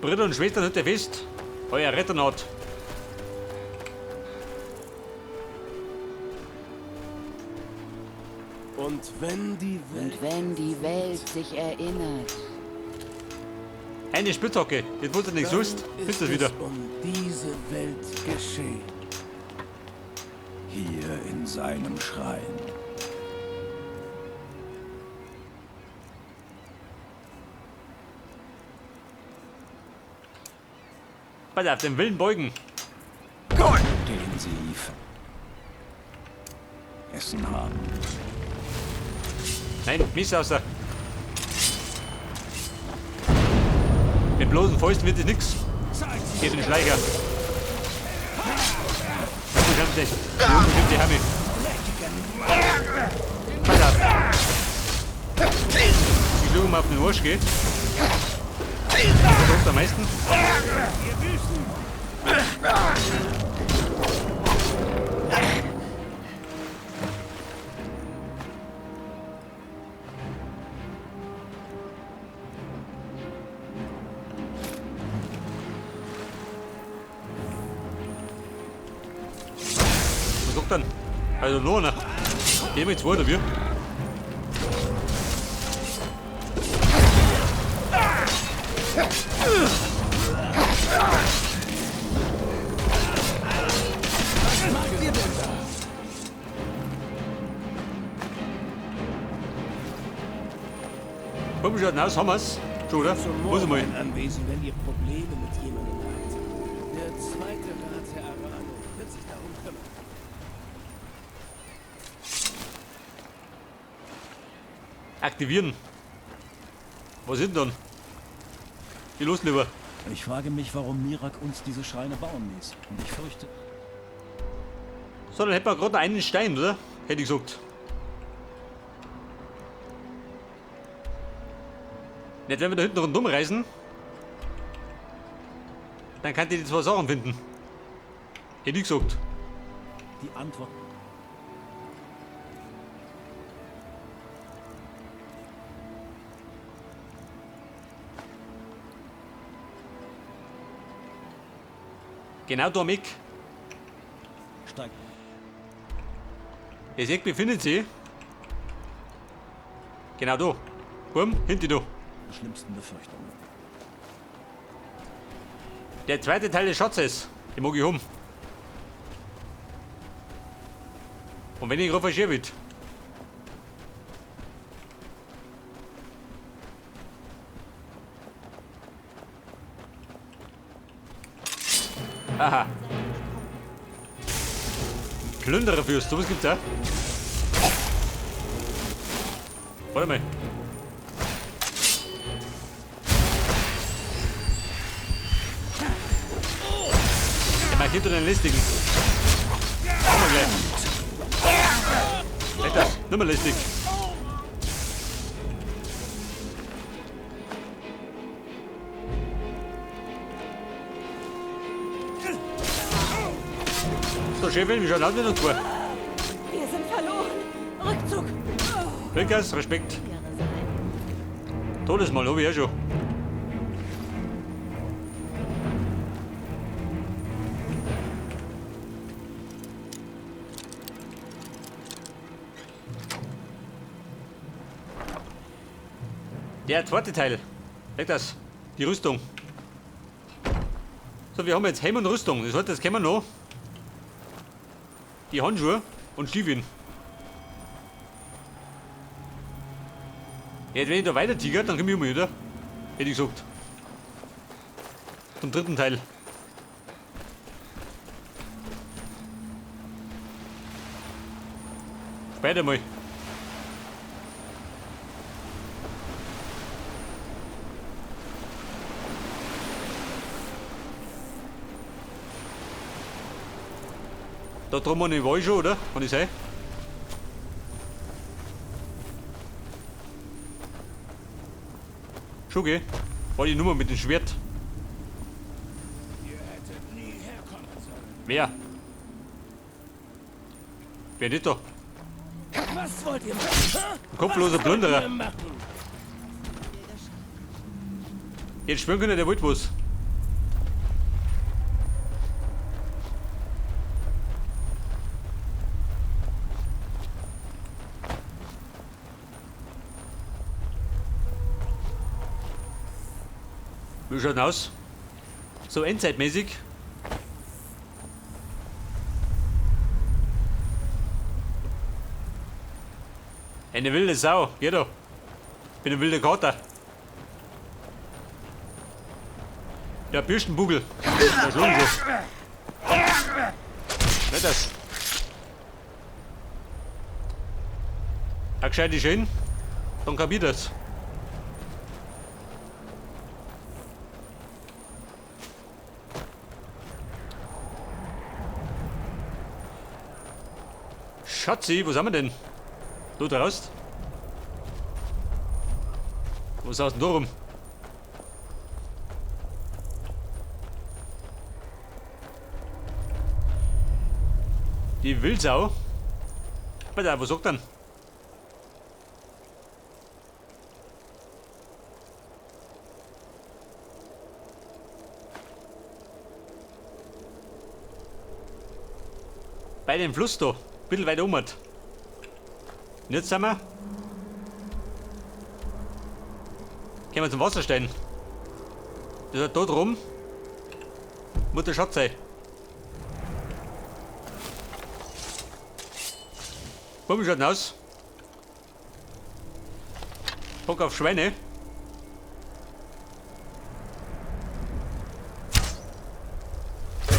Brüder und Schwestern, hört ihr fest. Euer Retter naht. Und wenn die Welt. Und wenn die Welt sich erinnert. Eine Spitzhacke. Jetzt wollt ihr nichts sonst. Dann Findest ist du wieder. es um diese Welt geschehen. Hier in seinem Schrein. Pass auf, den Willen beugen. Den sie vergessen haben. Nein, Mist außer. Mit bloßen Fäusten wird es nix. Hier den Schleicher. Unbestimmte Hammi. Pass auf. Ich schau mal auf den Arsch geht. Das trifft am meisten. Was sagt dann? Also nur einer. Gehen wir zwei oder wir? Komm schon, aus haben wir's. Schon, oder? Zum Muss ich mal. Morgen anwesend, wenn ihr Probleme mit jemandem habt. Der zweite Rat, Herr Arano, wird sich darum kümmern. Aktivieren. Was ist denn dann? Geh los lieber. Ich frage mich, warum Miraak uns diese Schreine bauen ließ. Und ich fürchte... So, dann hätten wir gerade einen Stein, oder? Hätte ich gesagt. Nicht, wenn wir da hinten rundum reisen, dann kann ich die zwei Sachen finden. Hätte ich gesagt. Die Antwort... Genau da am Eck. Steigt. Das Eck befindet sich. Genau da. Komm, hinter da. Die schlimmsten Befürchtungen. Der zweite Teil des Schatzes. Den mag ich haben. Und wenn ich gerade verschiebe wird. Aha. Plündererfürst, sowas gibt's auch. Warte mal. Der markiert doch den lästigen. Komm mal gleich. Echt das? Nimmer lästig. So, Chefin, wie schaut aus mit uns zwei? Wir sind verloren. Rückzug. Lukas, Respekt. Todesmal, hab ich ja schon. Der zweite Teil. Leg das. Die Rüstung. So, wir haben jetzt Helm und Rüstung. Das heißt, das kennen wir noch. Die Handschuhe und Stiefeln. Jetzt, wenn ich da weiter tiger, dann komme ich um, oder? Hätte ich gesagt. Zum dritten Teil. Später mal. Da drum ich war ich schon, oder? Kann ich sein? Schon, gell? War die Nummer mit dem Schwert. Ihr hättet nie herkommen sollen. Wer? Wer nicht da? Was wollt ihr machen? Ein kopfloser Was wollt Plünderer. ihr machen? Jetzt schwören können, der wollte was. Wie schaut denn aus? So endzeitmäßig. Eine wilde Sau, geh doch. Bin ein wilder Kater. Der Bürstenbugel. Da schon so. Nicht das. Ein gescheite schön, dann kapiert das. Schatzi, wo sind wir denn? Du draußen? Wo ist denn da rum? Die Wildsau? Warte, was sagt denn? Bei dem Fluss da, ein bisschen weiter um. Und jetzt sind wir. Gehen wir zum Wasserstein. Das ist da drum. Muss der Schatz sein. Wie schaut denn aus? Bock auf Schweine.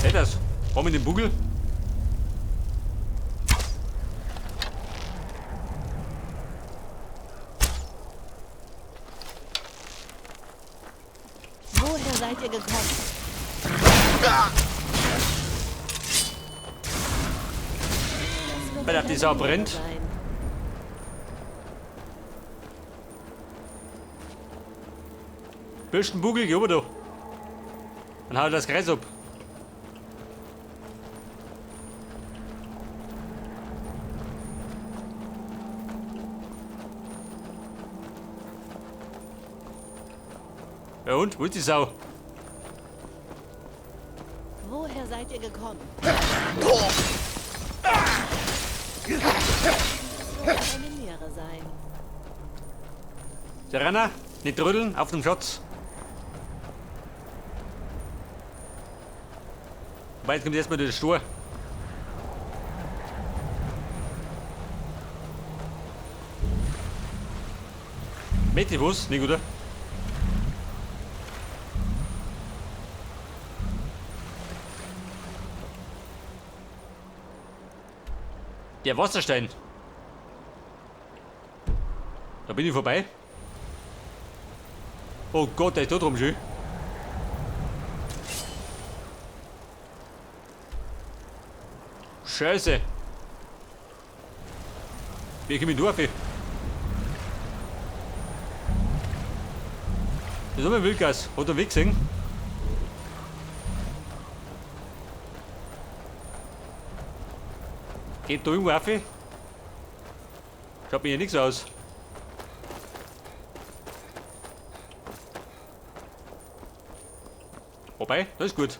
Hey, das. Warum in den Bugel? Woher seid ihr gekommen? Weil die Sau brennt. Bürstenbugel, geh rüber da. Dann hau ich das Kreis ab. Ja und? Wo ist die Sau? Woher seid ihr gekommen? Das wird eine Lehre sein. Serana, nicht rütteln, auf dem Schatz. Wobei, jetzt kommt erstmal der Stur. Mädchen, was? Nicht, oder? Der Wasserstein. Da bin ich vorbei. Oh Gott, der ist da drum schön. Scheiße. Wie komme ich durch? Das ist aber Wildgas. Hat er Weg gesehen? Geht da irgendwo auf? Schaut mir hier nichts aus. Wobei, das ist gut.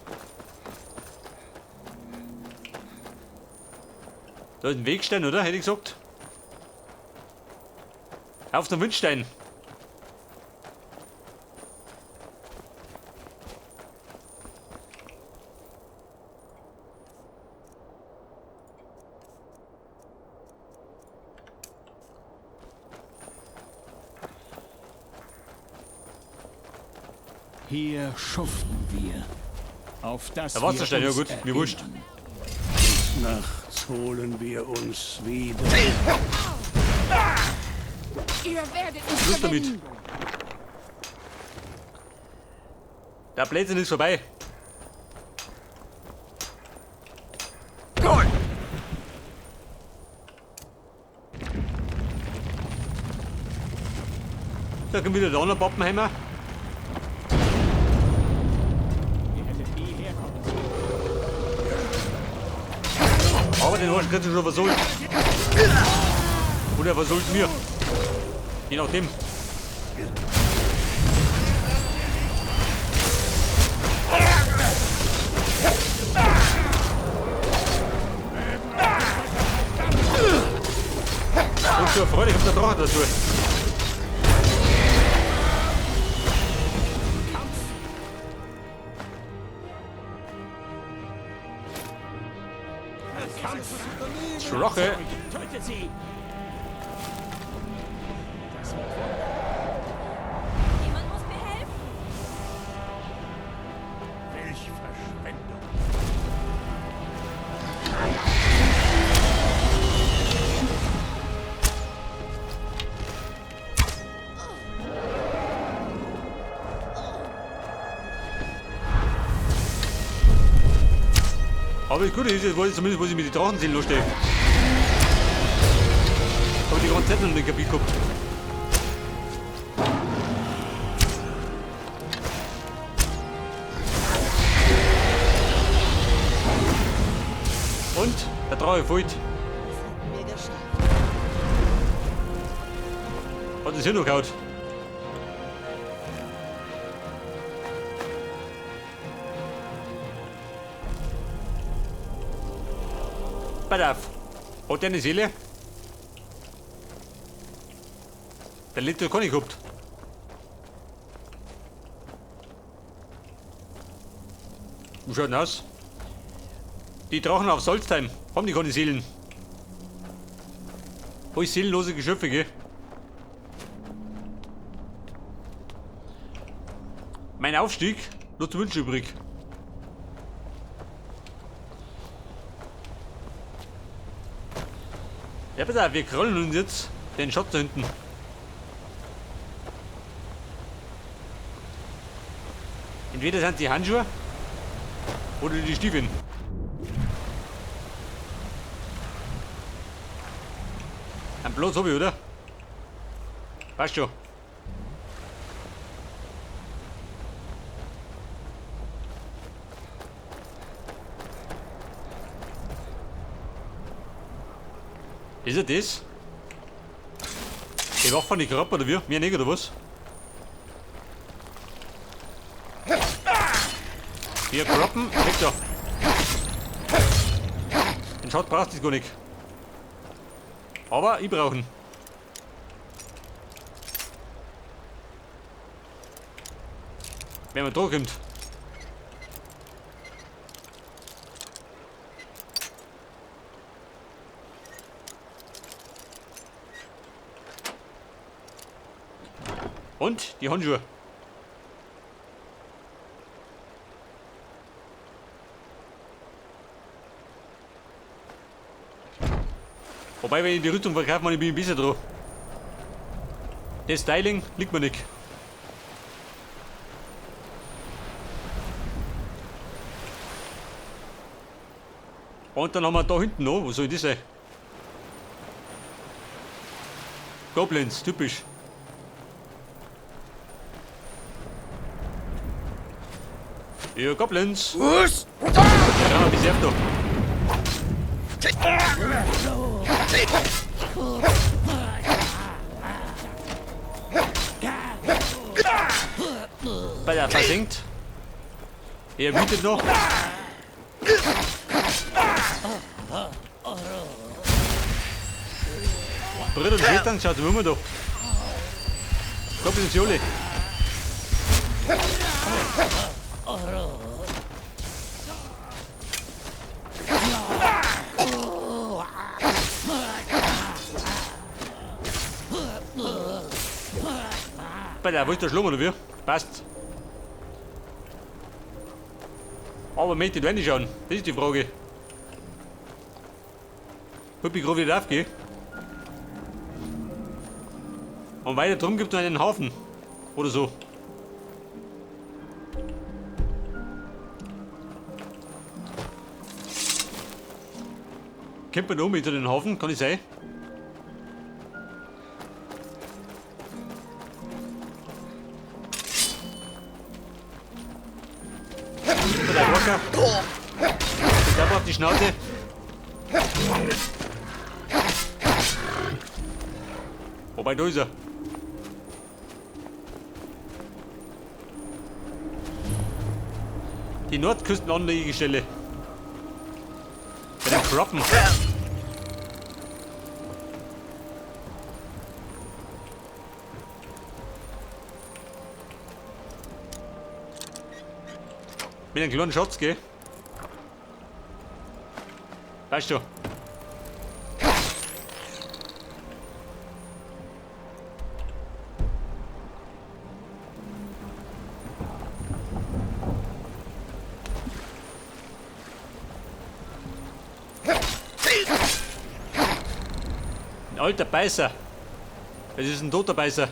Da ist ein Wegstein, oder? Hätte ich gesagt. Auf den Windstein. Hier schuften wir. Auf das Der Wasserstein, wir ja uns gut, mir wurscht. erinnern. Des Nachts holen wir uns wieder. Ihr werdet nicht Schluss damit. gewinnen. Der Blödsinn ist vorbei. Da kommt wieder der andere Pappenheimer. Aber den Arsch kriegst du schon versohlt. Oder er versohlt mir. Je nachdem. Und zur Freude kommt der Drache dazu. Schroche. Tötet sie! Jemand muss mir helfen. Welch Verschwendung. Aber das Gute ist, jetzt weiß ich zumindest, wo ich mit den Drachenseelen lostehe. Habe die ganze Zeit noch nicht kapiert gehabt. Und der Drache fällt. Das hätten wir geschafft. Hat es hier noch gehauen. Pass auf. Hat der eine Seele? Der letzte hat keine gehabt. Wie schaut denn aus? Die Drachen auf Solstheim haben die keine Seelen. Alles seelenlose Geschöpfe, gell? Mein Aufstieg nur zu wünschen übrig. Ja, pass auf, wir krollen uns jetzt den Schatz da hinten. Entweder sind die Handschuhe oder die Stiefel. Ein Platz hab ich, oder? Passt schon. Ist er das? Die Waffe nicht gerade oder wie? Mir nicht, oder was? Wir droppen. Weg da. Den Schatz brauchst du gar nicht. Aber ich brauche ihn. Wenn man da kommt. Und die Handschuhe. Wobei, wenn ich die Rüstung verkaufe, bin ich besser dran. Das Styling liegt mir nicht. Und dann haben wir da hinten noch, wo soll das sein? Goblins, typisch. Ja, Goblins. Ja, ein bisschen da. Bei der versinkt. Er wütet noch. Brüder und Schwestern, schaut immer da. Goblins Jole. Bei der, wo ist der Schlummer oder wie? Passt. Aber möchte ich da reinschauen? Das ist die Frage. Hab ich gerade wieder aufgehen. Und weiter drum gibt es noch einen Hafen. Oder so. Kommt man da um hinter den Hafen? Kann ich sein? Ich glaube auf die Schnauze. Wobei, da ist er. Die Nordküstenanlegestelle. Bei den Kroppen. Mit einem kleinen Schatz, gell? Weißt du. Ein alter Beißer. Es ist ein toter Beißer.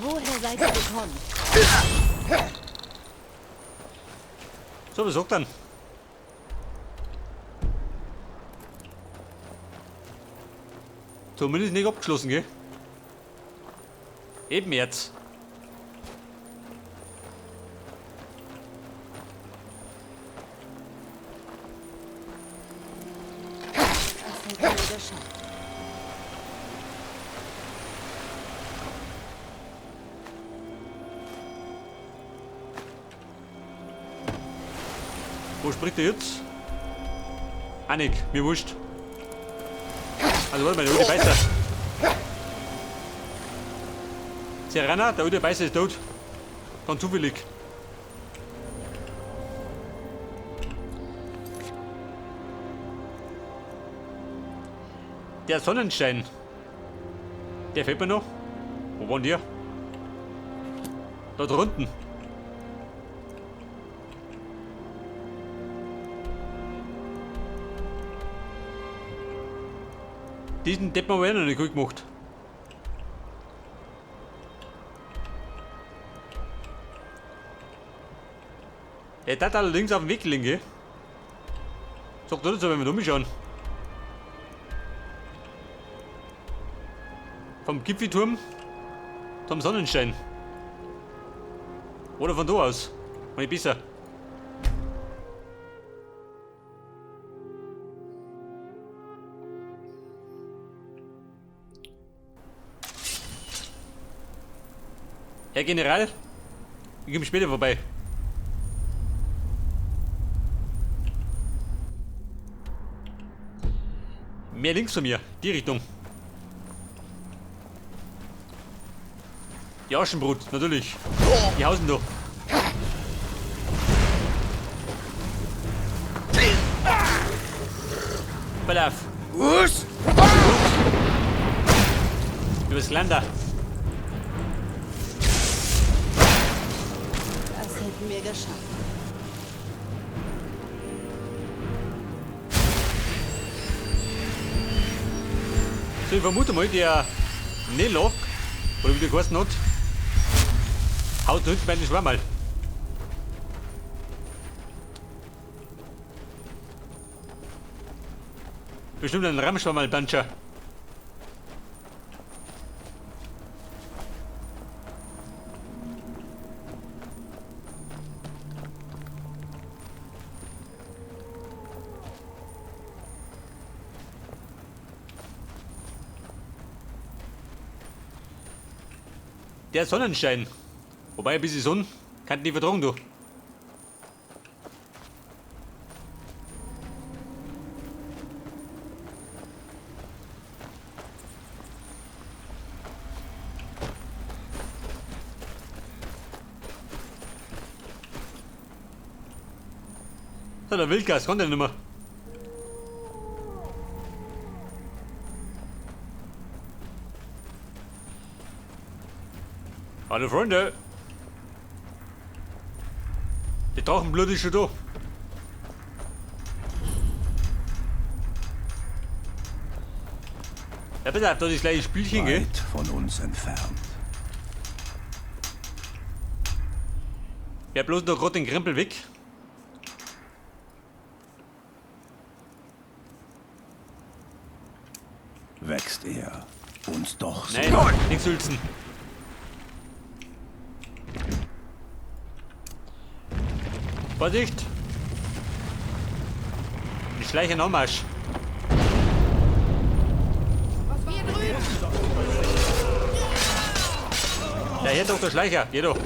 Woher seid ihr gekommen? So, was sagt dann? Zumindest nicht abgeschlossen, gell? Eben jetzt. Das hätten wir geschafft. Wo spricht der jetzt? Annik, mir wurscht. Also warte mal, der alte Beißer. Serana, der alte Beißer ist tot. Ganz zufällig. Der Sonnenschein. Der fehlt mir noch. Wo waren die? Da drunten. Diesen Depp haben wir auch noch nicht gut gemacht. Der hat allerdings auf dem Weg gelegen, gell? Sagt doch nicht so, wenn wir da umschauen. Vom Gipfelturm zum Sonnenstein. Oder von da aus. Wenn ich besser. Herr General, ich komme später vorbei. Mehr links von mir, die Richtung. Die Aschenbrut, natürlich. Die hausen da. Pass auf. Übers Geländer. Das hätten wir geschafft. So, ich vermute mal, der Nelok, oder wie der geheißen hat, haut hinten bei den Schwammerl. Bestimmt ein Ramschwammerl-Bancher. Der Sonnenschein. Wobei ein bisschen Sonne kann nicht vertragen, du. So, der Wildgas kommt ja nicht mehr. Hallo Freunde! Der Drachenblut ist schon da. Ja, bitte, da das gleiche Spielchen, gell? Weit von uns entfernt. Ja, bloß noch grad den Krempel weg. Wächst er uns doch so. Nein, nichts Hülsen. Vorsicht! Die Schleicher Anmarsch. Ja, hier doch der Schleicher. Geh doch.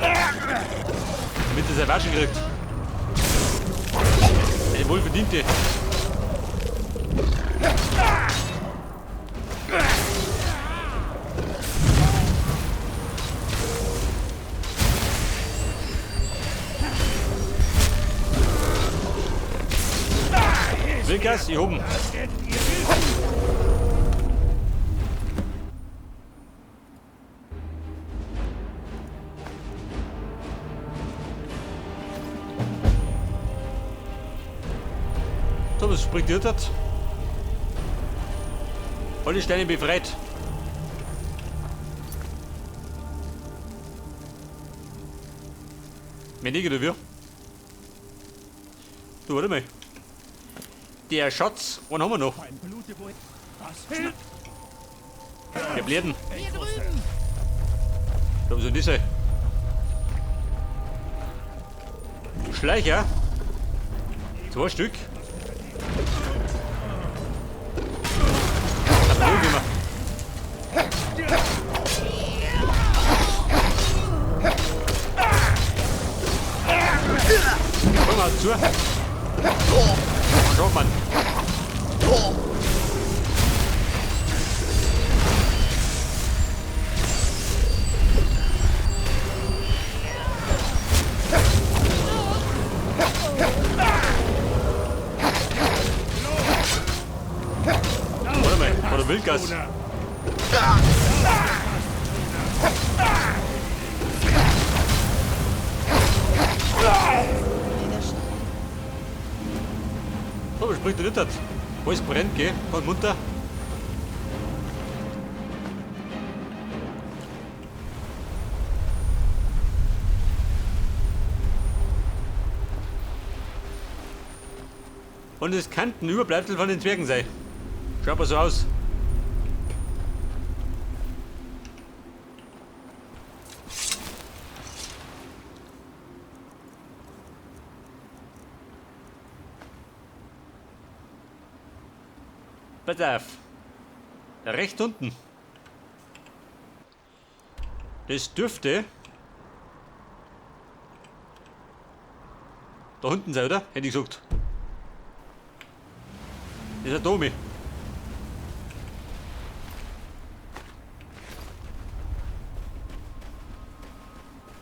Damit er seine Waschen kriegt. Eine wohlverdiente. Wildgas, ich oben. So, was springt ihr dort? Alle Steine befreit. Mehr oder wir? Du, warte mal. Der Schatz, einen haben wir noch. Der Bläden. Da sind diese. Schleicher. 2 Stück. Komm mal zu. Schau mal. Warte mal, oder Wildgas. So, was spricht der nicht? Alles brennt, gell? Komm munter. Und es könnten Überbleibsel von den Zwergen sein. Schaut mal so aus. Pass auf. Rechts unten. Das dürfte da unten sein, oder? Hätte ich gesagt. Das ist ein Domi.